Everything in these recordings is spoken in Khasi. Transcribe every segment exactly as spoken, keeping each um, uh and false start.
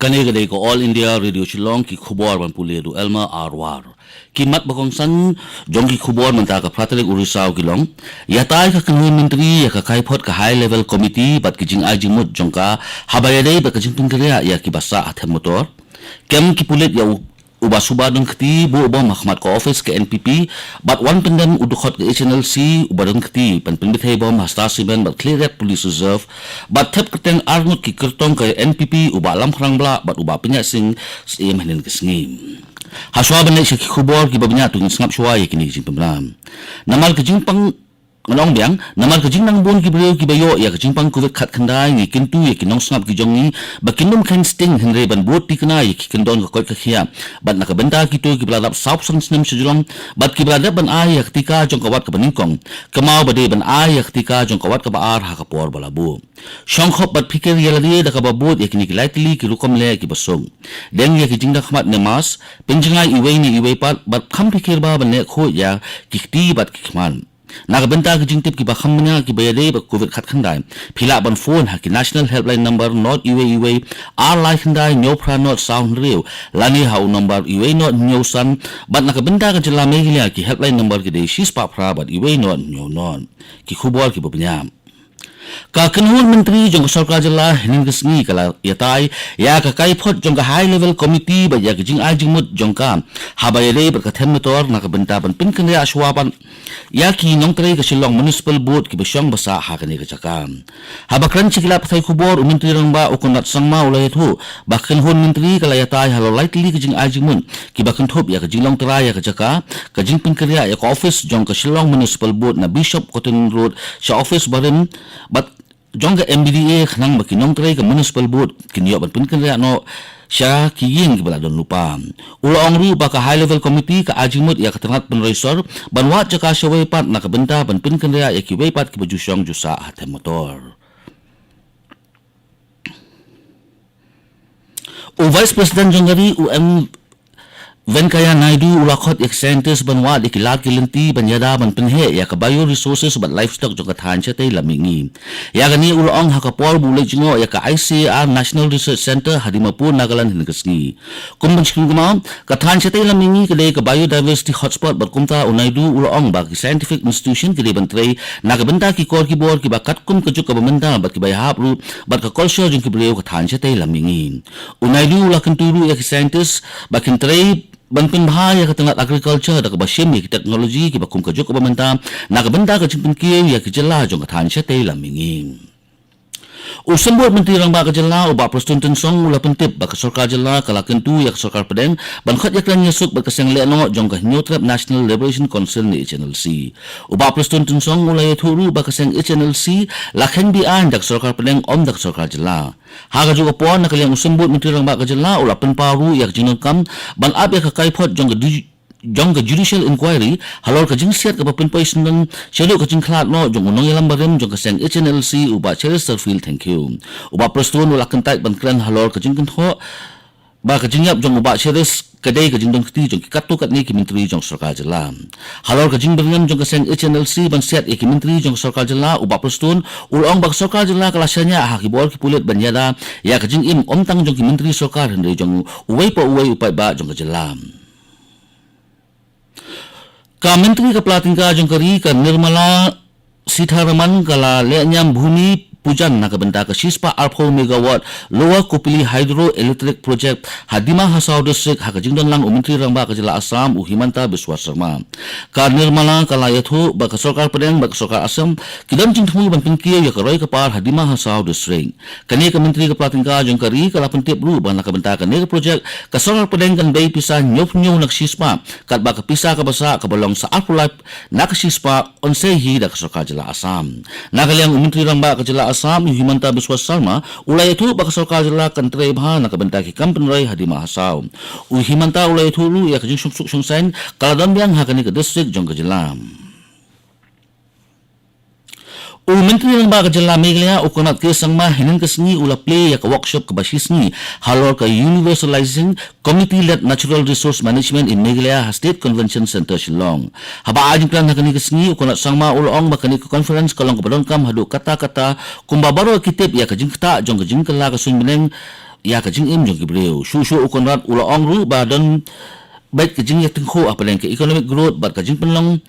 Kane ka dei ka All India Radio Shillong, ki khubor ban pule da u Elmer R War. Ki mat ba kongsan jong ki khubor mynta ka phra tarik u Risaw ki long: Ïatai ka kynhun myntri ïa ka kaiphod ka High Level Committee bad ki jingai jingmut jong ka haba ïadei bad ka jingpynkynriah ïa kiba sah ha them motor. Kem ki pulit ïa u, uba suba don kti buh bom ha khmat ka office ka N P P bad wan pyndem u dkhot ka H N L C uba don kti ban pynbthei bom ha Star Cement bad Khliehriat Police Reserve, bad thep kyrteng arngut ki kyrtong ka N P P u Bah Lamkhrang Blah bad u Bah Pynïaid Sing, syiem hynnin ka sngi. Hashwa ban leit sha ki khubor kiba bniah, to ngin sngap shwa ïa kine ki jingpynbna. Namar ka jingpang, ngan ong biang, namar ka jingnang bun ki briew kiba ïoh ïa ka jingpang Covid khatkhyndai, ngi kyntu ïa ki nongsngap ki jong ngi ba kin nym kheiñ sting hynrei ban bud thikna ïa ki kyndon ka koit ka khiah. Bad na ka bynta kito kiba la dap sawphew san snem sha Shillong bad kiba la dep ban ai ïa ka tika jong ka wat kaba nyngkong, kynmaw ba dei ban ai ïa ka tika jong ka wat kaba ar ha ka por ba la buh. Shongkhop bad phikir ïa lade da kaba bud ïa kine ki lai tylli ki rukom leh kiba suk. Deng ïa ki jingdon khmat ne mask, pynjngai iwei ne iwei pat bad kham phikir bha ban leh khuid ïa ki kti bad ki khmat. Na ka bynta ki jingtip kiba kham bniah kiba ïadei bad Covid khatkhyndai, phi lah ban phone ha ki National Helpline Number not iwei iwei ar lai khyndai hynñiew phra not saw hynriew lane ha u number iwei not hynñiew san, bad na ka bynta ka jylla Meghalaya ki helpline number ki dei shispah phra bad iwei not hynñiew not. Ki khubor kiba bniah. Ka kynhun myntri jong ka sorkar jylla hynnin ka sngi ka la ïatai ïa ka kaiphod jong ka High Level Committee bad ïa ka jingai jingmut jong ka haba ïadei bad ka them motor na ka bynta ban pynkynriah shwa ban ïa ki nongtrei ka Shillong Municipal Board kiba shong ba sah ha kane ka jaka. Haba kren sha ki lad pathai khubor, u Myntri Rangbah u Conrad Sangma u la ïathuh ba ka kynhun myntri ka la ïatai halor lai tylli ki jingai jingmut kiba kynthup ïa ka jinglong trai ïa ka jaka, ka jingpynkynriah ïa ka office jong ka Shillong Municipal Board na Bishop Cotton Road sha office barim bad jong ka M B D A khnang ba ki nongtrei ka Municipal Board kin ïoh ban pynkynriah noh sha ki ïing kiba la don lypa. U la ong ruh ba ka High Level Committee ka ai jingmut ïa ka tnat pynroi sor ban wad jaka shawei pat na ka bynta ban pynkynriah ïa kiwei pat kiba ju shong ju sah ha them motor. U Vice President jong ka ri, u M Venkaiah Naidu, u la khot ïa ki scientist ban wad ïa ki lad ki lynti ban ïada ban pynheh ïa ka bioresources bad livestock jong ka thaiñ shatei lam mihngi. Ïa kane u la ong ha ka por ba u leit jngoh ïa ka I C A R National Research Centre ha Dimapur, Nagaland, hynnin ka sngi. Kum ban sngewthuh, ka thaiñ shatei lam mihngi ka dei ka biodiversity hotspot bad kumta u Naidu u la ong ba ki scientific institution ki dei ban trei na ka bynta ki kor ki bor kiba katkum ka juk kaba mynta bad kiba ïahap ruh bad ka culture jong ki briew ka thaiñ shatei lam mihngi. U Naidu u la kyntu ruh ïa ki scientist ba kin trei ban pynbha ïa ka tnat agriculture da kaba shim ïa ki technology kiba kum ka juk kaba mynta na ka bynta ka jingpynkiew ïa ka jylla jong ka thaiñ shatei lam mihngi. U Symbud Myntri Rangbah ka jylla, u Bah Prestone Tynsong, u la pyntip ba ka sorkar jylla ka la kyntu ïa ka sorkar pdeng ban khot ïakren ïasuk bad ka seng lehnoh jong ka Hynñiewtrep National Liberation Council ne H N L C. U Bah Prestone Tynsong u la ïathuh ruh ba ka seng H N L C la kheiñ beaiñ da ka sorkar pdeng, ym da ka sorkar jylla. Ha kajuh ka por, na ka liang u Symbud Myntri Rangbah ka jylla u la pynpaw ruh ïa ka jingdonkam ban ap ïa ka kaiphod jong ka di-, jong ka judicial inquiry halor ka jingsiat kaba pynpoi syndon shaduh ka jingkhlad noh jong u nongïalam barim jong ka seng H N L C, u Bah Cheristerfield Thangkhiew. U Bah Prestone u la kyntait ban kren halor ka jingkynthoh ba ka jingïap jong u Bah Cheris ka dei ka jingdon kti jong ki katto katne ki myntri jong sorkar jylla. Halor ka jingbyrngem jong ka seng H N L C ban siat ïa ki myntri jong sorkar jylla, u Bah Prestone u la ong ba ka sorkar jylla ka la shaniah ha ki bor ki pulit ban ïada ïa ka jingim ym tang jong ki myntri sorkar hynrei jong uwei pa uwei u paidbah jong ka jylla. Ka Myntri ka pla tyngka jong ka ri, ka Nirmala Sitharaman, ka la leh niam Bhumi Pujan na ka bynta ka shispah arphew megawatt Lower Kopili Hydroelectric Project ha Dima Hasao District ha ka jingdon lang u Myntri Rangbah ka jylla Assam, u Himanta Biswa Sarma. Ka Nirmala ka la ïathuh ba ka sorkar pdeng bad ka sorkar Assam ki don jingthmu ban pynkiew ïa ka roi ka par ha Dima Hasao District. Kane ka Myntri ka pla tyngka jong ka ri ka la pyntip ruh ba na ka bynta kane ka project ka sorkar pdeng kan bei pisa hynñiewphew hynñiew na ka shispah, katba ka pisa kaba sah kaba long sa arphew lai na ka shispah yn sei hi da ka sorkar jylla Assam. Na ka liang u Myntri Rangbah ka jylla Assam, u Himanta Biswa Sarma, u la ïathuh ba ka sorkar jylla kan trei bha na ka bynta ki kam pynroi ha Dima Hasao. U Himanta u la ïathuh ruh ïa ka jingshongsuk shongsaiñ ka la don biang ha kane ka district jong ka jylla. U Myntri Rangbah ka jylla Meghalaya, u Conrad K Sangma, hynnin ka sngi u la plie ïa ka workshop kaba shisngi halor ka Universalizing Community-Led Natural Resource Management in Meghalaya ha State Convention Centre, Shillong. Haba ai jingkren ha kane ka sngi, u Conrad Sangma u la ong ba kane ka conference ka long kaba donkam haduh katta katta, kumba baroh ki tip ïa ka jingktah jong ka jingkylla ka suiñ bneng ïa ka jingim jong ki briew. Shuh shuh u Conrad u la ong ruh ba don bad ka jingïatyngkhuh hapdeng ka economic growth bad ka jingpynlong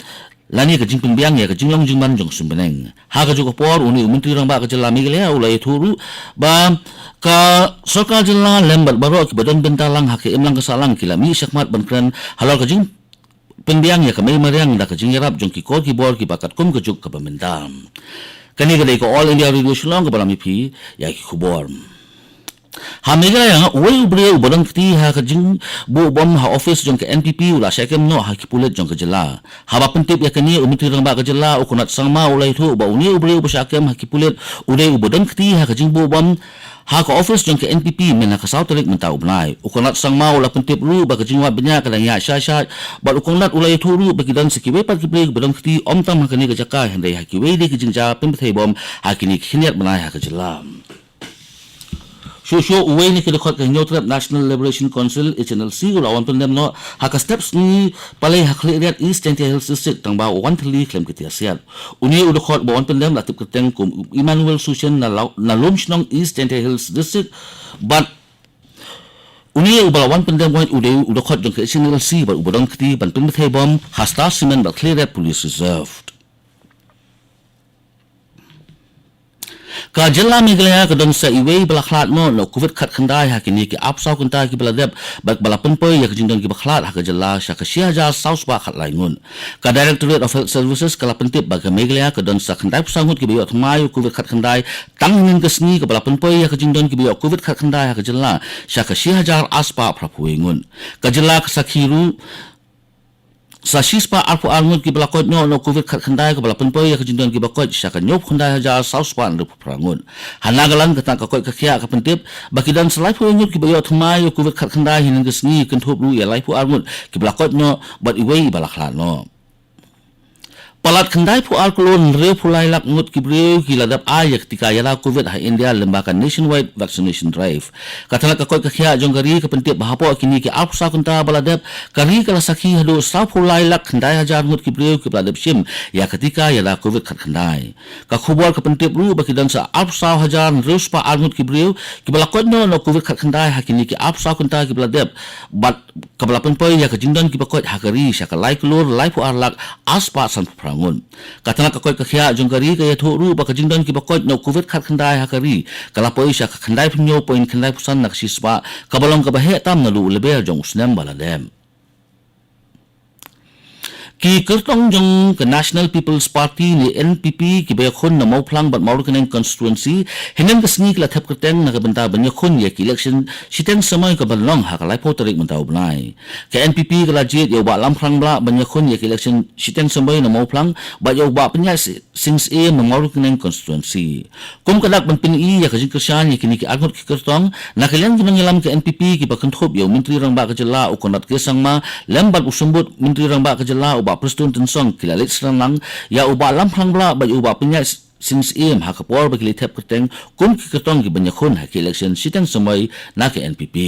lane ka jingpynbiang ïa ka jinglong jingman jong ka suiñ bneng. Ha kajuh ka por une u Myntri Rangbah ka jylla Meghalaya u la ïathuh ruh ba ka sorkar jylla lem bad baroh kiba don bynta lang ha ka imlang ka sahlang ki la mih shakhmat ban kren halor ka jingpynbiang ïa ka mei mariang da ka jingïarap jong ki kor ki bor kiba katkum ka juk kaba mynta. Kane ka dei ka All India Radio Shillong kaba lam ïa phi ïa ki khubor. Ha Meghalaya, uwei u briew uba don kti ha ka jingbuh bom ha office jong ka N P P u la shah kem noh ha ki pulit jong ka jylla. Haba pyntip ïa kane, u Myntri Rangbah ka jylla u Conrad Sangma u la ïathuh ba une u briew uba shah kem ha ki pulit u dei uba don kti ha ka jingbuh bom ha ka office jong ka N P P mynha ka saw tarik mynta u bnai. U Conrad Sangma u la pyntip ruh ba ka jingwad bniah ka dang ïaid shai shai bad u Conrad u la ïathuh ruh ba ki don sa kiwei pat ki briew kiba don kti ym tang ha kane ka jaka hynrei ha kiwei de ki jingjia pynbthei bom ha kine ki khyndiat bnai ha ka jylla. Shuh shuh uwei na ki dkhot ka Hynñiewtrep National Liberation Council, H N L C, u la wan pyndem noh ha ka step sngi Palei ha Khliehriat, East Jaintia Hills District, tang ba u wan thylli khlem ki tiar siat. Une u dkhot ba wan pyndem la tip kyrteng kum u Emmanuel Sushen na Lau-, na Lumshnong, East Jaintia Hills District, bad une uba la wan pyndem wait u dei u dkhot jong ka H N L C bad uba don kti ban pynbthei bom ha Star Cement bad Khliehriat Police Reserve. Ka jylla Meghalaya ka don sa iwei ba la khlad noh na u Covid khatkhyndai ha kine ki arphew saw kynta kiba la dep bad ba la pynpoi ïa ka jingdon kiba khlad ha ka jylla sha ka shi hajar saw spah khatlai ngut. Ka Directorate of Health Services ka la pyntip ba ka Meghalaya ka don sa khyndaiphew saw ngut kiba ïoh thymmai ïa u Covid khatkhyndai tang hynnin ka sngi, kaba la pynpoi ïa ka jingdon kiba ïoh Covid khatkhyndai ha ka jylla sha ka shi hajar ar spah phraphew wei ngut. Ka jylla ka sakhi ruh sa shi spah arphew ar ngut kiba la koit noh na u Covid khatkhyndai, kaba la pynpoi ïa ka jingdon kiba koit sha ka hynñiewphew khyndai hajar saw spah hynriewphew phra ngut. Ha Nagaland, ka tnat ka koit ka khiah ka pyntip ba ki don sa laiphew wei ngut kiba ïoh thymmai ïa u Covid khatkhyndai hynnin ka sngi, kynthup ruh ïa laiphew ar ngut kiba la koit noh bad iwei iba la khlad noh. Palat khyndaiphew ar klur hynriewphew lai lak ngut ki briew ki la dep ai ïa ka tika ïada Covid ha India lyngba ka Nationwide Vaccination Drive. Ka tnat ka koit ka khiah jong ka ri ka pyntip ba hapoh kine ki arphew saw kynta ba la dep, ka ri ka la sakhi haduh sawphew lai lak khyndai hajar ngut ki briew kiba la dep shim ïa ka tika ïada Covid khatkhyndai. Ka khubor ka pyntip ruh ba ki don sa arphew saw hajar hynriew spah ar ngut ki briew kiba la koit noh na u Covid khatkhyndai ha kine ki arphew saw kynta kiba la dep, bad kaba la pynpoi ïa ka jingdon kiba koit ha ka ri sha ka lai klur laiphew ar lak ar spah sanphew phra ngut. Ka tnat ka koit ka khiah jong ka ri ka ïathuh ruh ba ka jingdon kiba koit na u Covid khatkhyndai ha ka ri ka la poi sha ka khyndaiphew hynñiew point khyndaiphew san na ka shi spah, kaba long kaba heh tam naduh u lber jong u snem ba la dep. Ki kyrtong jong ka National People's Party ne N P P kiba ïakhun na Mawphlang bad Mawryngkneng constituency hynnin ka sngi ki la thep kyrteng na ka bynta ban ïakhun ïa ki election shiteng samoi kaban long ha ka laiphew tarik mynta u bnai. Ka N P P ka la jied ïa u Bah Lamphrangblah ban ïakhun ïa ka election shiteng samoi na Mawphlang bad ïa u Bah Pynïaid Sing Syiem na Mawryngkneng constituency. Kum ka dak ban pyni ïa ka jingkyrshan ïa kine ki ar ngut ki kyrtong, na ka liang ki nongïalam ka N P P kiba kynthup ïa u Myntri Rangbah ka jylla u Conrad K Sangma lem bad u Symbud Myntri Rangbah ka jylla u Bah Prestone Tynsong ki la leit synran lang ïa u Bah Lamphrangblah bad ïa u Bah Pynïaid Sing Syiem ha ka por ba ki la thep kyrteng kum ki kyrtong kiban ïakhun ha ki election shiteng samoi na ka N P P.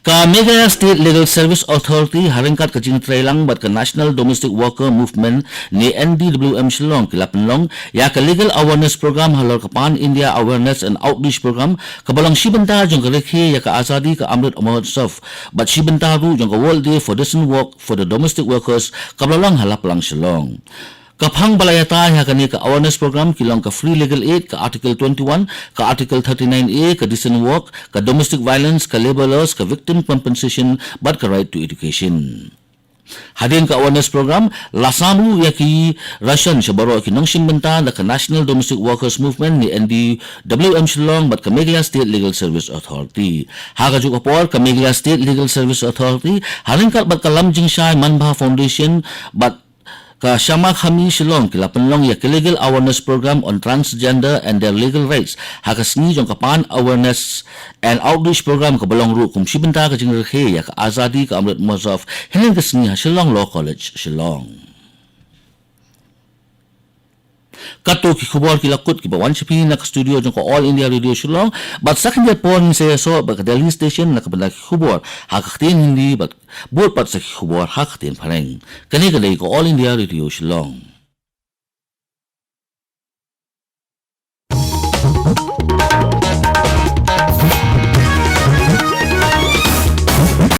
Ka Meghalaya State Legal Service Authority ha ryngkat ka jingtreilang bad ka National Domestic Worker Movement ne N D W M Shillong ki la pynlong ïa ka Legal Awareness Program halor ka Pan India Awareness and Outreach Program, kaba long shi bynta jong ka rakhe ïa ka Azadi ka Amrit Mahotsav bad shi bynta ruh jong ka World Day for Decent Work for the Domestic Workers, kaba la long ha Laplang Shillong. Ka phang ba la ïatai ha kane ka awareness program ki long ka free legal aid ka Article twenty-one, ka Article thirty-nine A, ka decent work, ka domestic violence, ka labour laws, ka victim compensation bad ka right to education. Hadien ka awareness program la sam ruh ïa ki ration sha baroh ki nongshim bynta da ka National Domestic Workers Movement ne N D W M Shillong bad ka Meghalaya State Legal Service Authority. Ha kajuh ka por, ka Meghalaya State Legal Service Authority ha ryngkat bad ka Lam Jingshai Manbha Foundation bad ka Shama Khami Shillong ki la pynlong ïa ka Legal Awareness Program on Transgender and Their Legal Rights ha ka sngi jong ka Pan Awareness and Outreach Program, kaba long ruh kum shi bynta ka jingrakhe ïa ka Azadi ka Amrit Mahotsav hynnin ka sngi ha Shillong Law College, Shillong. Kato ki khubor ki la kut kiba wan sha phi na ka studio jong ka All India Radio Shillong, bad sa khyndiat por ngin sa ïasoh bad ka Delhi Station na ka bynta ki khubor ha ka ktien Hindi bad bud pat sa ki khubor ha ka ktien Phareng. Kane ka dei ka All India Radio Shillong.